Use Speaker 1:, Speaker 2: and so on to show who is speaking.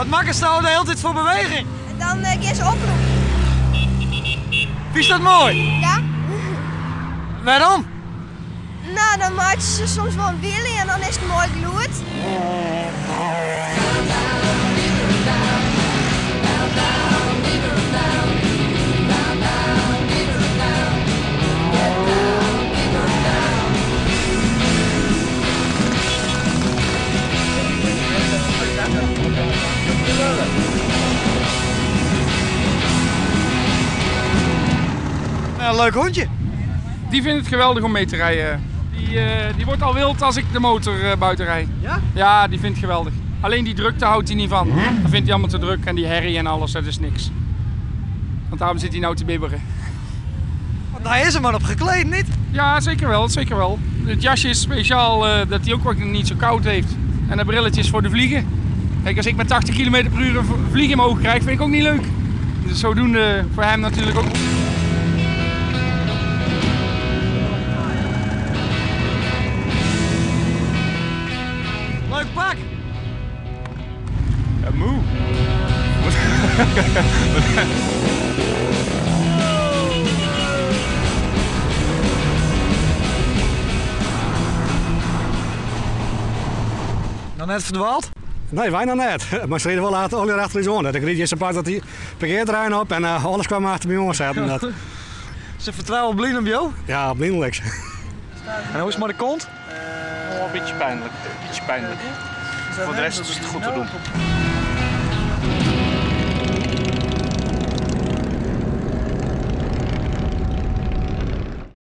Speaker 1: Wat makkest no de hiele tiid foar beweging?
Speaker 2: Dan gean se oplûken.
Speaker 1: Fynst dat moai?
Speaker 2: Ja.
Speaker 1: Wêrom?
Speaker 2: No, dan meitsje se soms wol in wheelie en dan is it moai gelûd.
Speaker 1: Een leuk hondje.
Speaker 3: Die vindt het geweldig om mee te rijden. Die, die wordt al wild als ik de motor buiten rijd.
Speaker 1: Ja?
Speaker 3: Ja, die vindt het geweldig. Alleen die drukte houdt hij niet van. Dat vindt hij allemaal te druk en die herrie en alles, dat is niks. Want daarom zit hij nou te bibberen.
Speaker 1: Want hij is er maar op gekleed, niet?
Speaker 3: Ja, zeker wel, zeker wel. Het jasje is speciaal dat hij ook wat niet zo koud heeft. En de brilletjes voor de vliegen. Kijk, als ik met 80 km per uur een vlieg in mijn oog krijg, vind ik ook niet leuk. Dus zodoende voor hem natuurlijk ook.
Speaker 1: Leuk pak!
Speaker 4: Ja, moe.
Speaker 1: Nog net verdwaald?
Speaker 5: Nee, wij nog net. Maar ze reden wel later al achter de zon. Ik reed eerst een paar dat die parkeerterrein op en alles kwam achter me jongens zetten. Dat.
Speaker 1: Ze vertrouwen blind op jou?
Speaker 5: Ja, blindelijk.
Speaker 1: En hoe is het maar de kont?
Speaker 4: Oh, een beetje pijnlijk. Een beetje pijnlijk. Voor de rest is het goed te doen.